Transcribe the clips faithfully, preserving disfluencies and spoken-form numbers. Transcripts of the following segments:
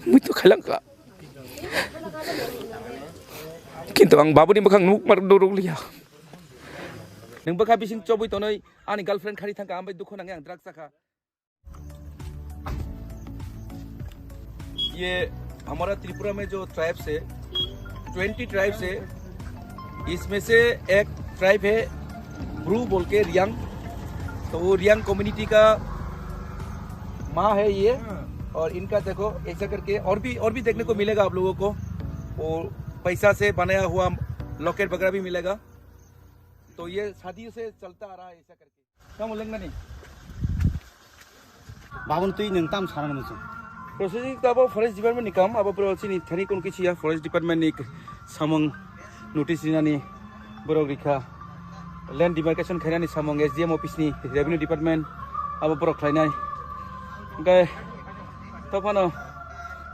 Mui to khailangkha. Kintu ang babuni bwkhang nuk mar dorok liya. Nwng bwkha bising chobwi tonwi ani girlfriend khari thangkha, ambai dukho nangwi ang drugs chakha. ये हमारा त्रिपुरा में जो ट्राइब्स है, twenty tribes है, इसमें से एक ट्राइब है ब्रू बोल के, रियांग। तो वो रियांग कम्युनिटी का माँ है ये। और इनका देखो ऐसा करके, और भी, और भी देखने को मिलेगा आप लोगों को। वो पैसा से बनाया हुआ लॉकेट वगैरह भी मिलेगा। तो ये सदियों से चलता आ रहा है ऐसा करके। Tamo lengnani? Babun twi nwng tam sana muchung. Processing to abo forest department ni kam, abo pro chini thani kon kichiya forest department ni samung notice rinani borok rikha. Land demarcation khainani samung S D M office ni revenue department abo borok khlainai. Hingke tophano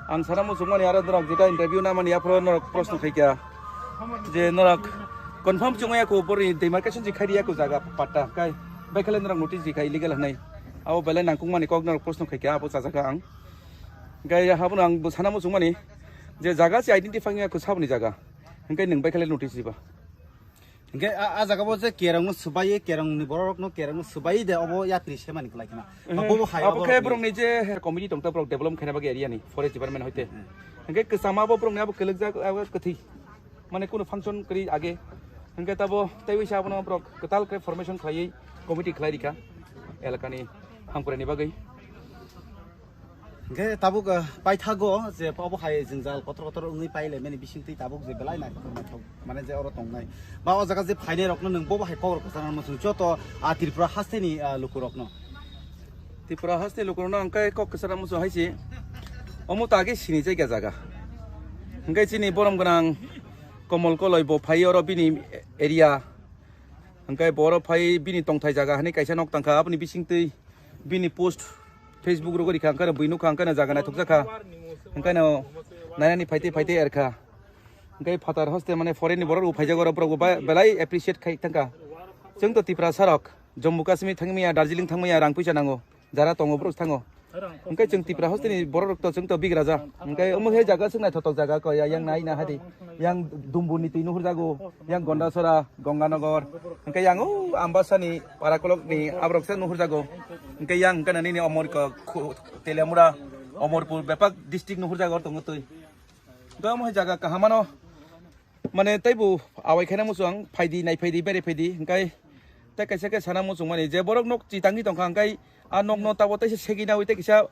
ang sana muchung mani aro norok jeta interview namani aphro norok proshno khaikha. Je norok confirm chungya ko bori demarcation ji khairiya ko jaga patta kai. Bai khale norok notice ji khai illegal hanai. Abo belai nangkukmani kok norok proshno khaikha abo chajaka ang. Gai habono ang bo sana muchung mani je jaga si identify ya ko saboni jaga. Hingke nwng bai khale notice jiba. Hingke a, a jaga bo je kerong no swbai, kerong ni borok no kerong no swbai de obo yatri semani kwlai khna. Abo bo hai abo abo khe borok borok ni je committee tongta borok develop khaina bagwi area ni forest department hoite. Hingke kwchama bo borok ni abo kwlwkjak abo kwthwi. Mane kuno function kwrwi age. Hingke tabo tei wisa abono borok kwtal khe formation khlaiwi committee khlai rikha elakani hamkrai ni bagwi. Hingke tabuk, ah, paithago je obo hai jwngjal kotor kotor wngwi pailaimani bisingtwi tabuk je belai naithok naithok mane je oro tongnai. Ba o jaga je phainai rokno nwng bobo hai kok rok kwchana muchung joto a Tripura hasteni, ah, lukurokno. Tripura haste lukurokno ang khe kok kwchana muchung hai se. Omo ta age sini jaga jaga. Hingke chini borom gwnang Komol Koloi bo phai oro bini area. Hingke bo oro phai bini tongthai jaga hani kaisa nok tangkha aboni bisingtwi bini post Facebook rogo rikha hingke bui nukha hingke jaga naithok jakha. Hingke no nainani phaite phaite erkha. Hingke phatar hoste mane foreign ni borok rok phaijak oro borok bo belai appreciate khai thangkha. Chwng to Tiprasa rok Jammu Kashmir thangmaya, Darjeeling thangmaya rang puisa nango. Jara tongo borok thango. Hingke chwng Tipra hosteni borok rok to chwng to bigraja. Hingke omo khe jaga chwng naithotok jaga koi yang nai na hadi. Yang Dumbur ni twi nuhur jago, yang Gondasora, Ganganagar. Hingke yang o Ambasani parakolok ni aborok se nuhur jago. Hingke yang hingke nini Omor ko khu-, Teliamura, Omorpur bepak district nuhur jago tongo twi. Hingke omo khe jaga kaham ano. Mane teibo awai khaina muchung ang phaidi nai phaidi bere phaidi hingkai tei kaisa khe sana muchung mani je borok nok chi tangwi tongkha hingkai a nok no tabo teisa segwi nawi tei kisa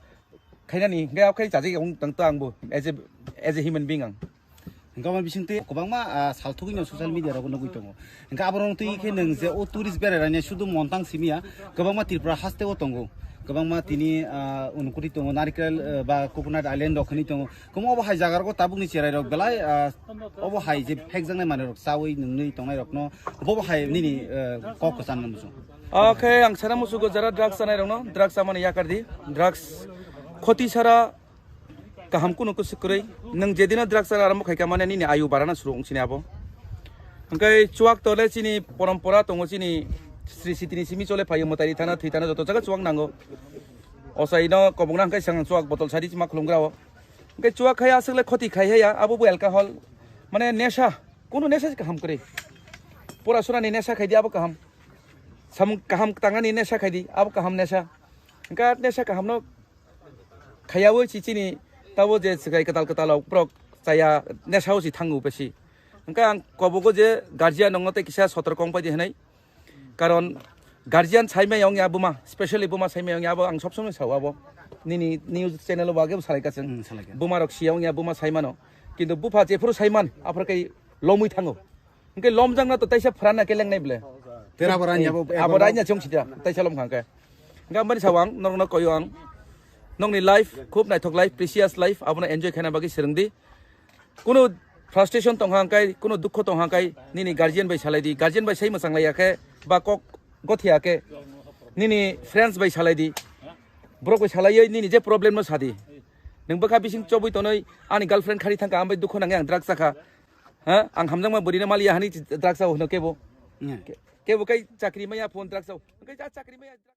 khainani hingkai akhai chajak ang tang ta angbo as a, as a human being ang. Hingke omo bising tei kwbangma, ah, sal thugui no social media rogo nugui tongo. Hingke aborok twi khe nwng je o tourist berai rani sudu montang simiya kwbangma Tripura haste o tongo. Kwbangma tini, ah, Unukuri tongo, Narikel, ah, ba Coconut Island rok hinui tongo. Kwbangma obo hai jaga rogo tabuk ni cherai rok belai, ah, obo hai je phekjaknai manwi rok chawi nwngnwi tongnai rokno bobo hai nini, ah, kok kwchan muchung. Oke, ang sana musugo jara drugs chanai rokno, drugs chamani yakar di, drugs khoti sara kaham kunu kwswk kwrwi. Nwng jedino drugs chana arambo khaikha mane nini ayu barana suru wngsini abo. Hingke chuak tole chini porompora tongo chini sri sitini simi chole phaio mwtai thana thwi thana joto jaga chuak nango. Ochaino kobokna hingke swkang chuak botol sadi chima khulumgrao. Hingke chuak khai aswk le khoti khai haya, abo bo alcohol. Mane nesha, kunu nesha se kaham kwrwi. Pora sora ni nesha khai di, abo kaham. Samung kaham tangani nesha khai di, abo kaham nesha. Hingke nesha kaham no khaiyawi chichini, tabo je swkai kwtal kwtal rok borok chaya nesha o si thango besi. Hingke ang kobogo je guardian nongno tei kisa sotor kong pai di hinai. Karon guardian saimaya wngya buma, specially buma saimaya wngya abo ang sob somoi sao abo. Nini news channel o bo age bo salai ka chwng. Hmm, salai ka. Buma rok siya wngya buma saimano. Kintu bupha jephuru saiman, aphuru kai lomwi thango. Hingke lomjakna to taisa phrana kelengnai ble. Tera bo ranya bo, abo ranya chong sida, taisa lomkha hingke. Hingke amani sao ang, norokno koyo ang. Nokni life, khub naithok life, precious life, abono enjoy khaina bagwi swrwng di. Kunu frustration tongkha hingkai, kunu dukho tongkha hingkai, nini guardian bai salai di. Guardian bai sai mwchang laiya khe, ba kok gothiya khe, nini friends bai salai di. Borok bai salaiwi nini je problem no sadi. Nwng bwkha bising chobwi tonwi ani girlfriend khari thangkha, ambai dukho nangwi ang drugs chakha. Ha? Ang hamjakma bwrwino maliya hani drugs chao hwno kebo. Hmm. Ke-, kebo kai chakri maya phone drugs chao. Hwnkhe ja chakri maya